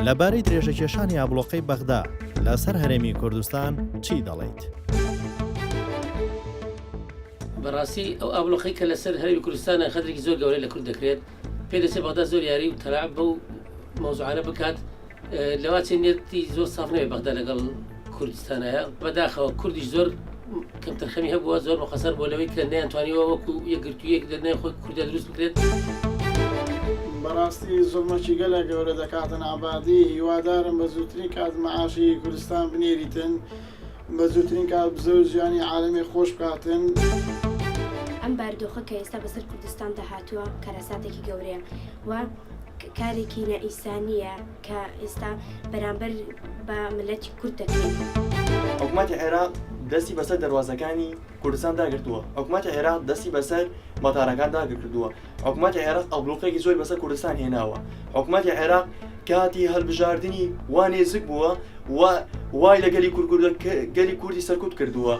لەبارەی درێژەکێشانی ئابڵۆقەی بەغدا لەسەر هەرێمی کوردستان چی دەڵێیت؟ بەڕاستی ئەو ئابڵۆقەی کە لەسەر هەرێمی کوردستانە غەدرێکی زۆر گەورەی لە کورد دەکرێت، پێدەچێت بەغدا زۆر یاری و تەلاعب بەو مەوزوعانە بکات، لەواچێ نیەتی زۆر ساف نەبێت بەغدا لەگەڵ کوردستانایە، بەداخەوە کوردیش زۆر کەمتەرخەمی هەبووە، زۆر مقەسەر بووە لەوەی کە نەیانتوانیوە وەکو یەکگرتوویەک لە نێو خۆی کوردا دروست بکرێت. بەڕاستی زوڵمەکی گەلە گەورە دەکاتن عەبادی هیوادارم بە زووترین کات مەعاشی کوردستان بنێریتن بە زووترین کات بزە و ژیانی عالەمێ خۆش بکاتن. ئەم بارودۆخە کە ئێستا بەسەر کوردستاندا هاتووە کارەساتێکی گەورەیە و کارێکی نائینسانییە کە ئێستا بەرامبەر بە مللەتی کورد دەکرێت. حکومەتی عێراق دەستی بەسەر دەروازەکانی کوردستان داگرتووە، حکومەتی عێراق دەستی بەسەر مەتارەکان داگرکردووە، حکومەتی عێراق ئابڵوقەیەکی زۆری بەسەر کوردستان هێناوە، حکومەتی عێراق کاتی هەلبژاردنی وا نێزک بووە و وای لە گەلی کورد کردووە کە گەلی کوردی سەرکوت کردووە.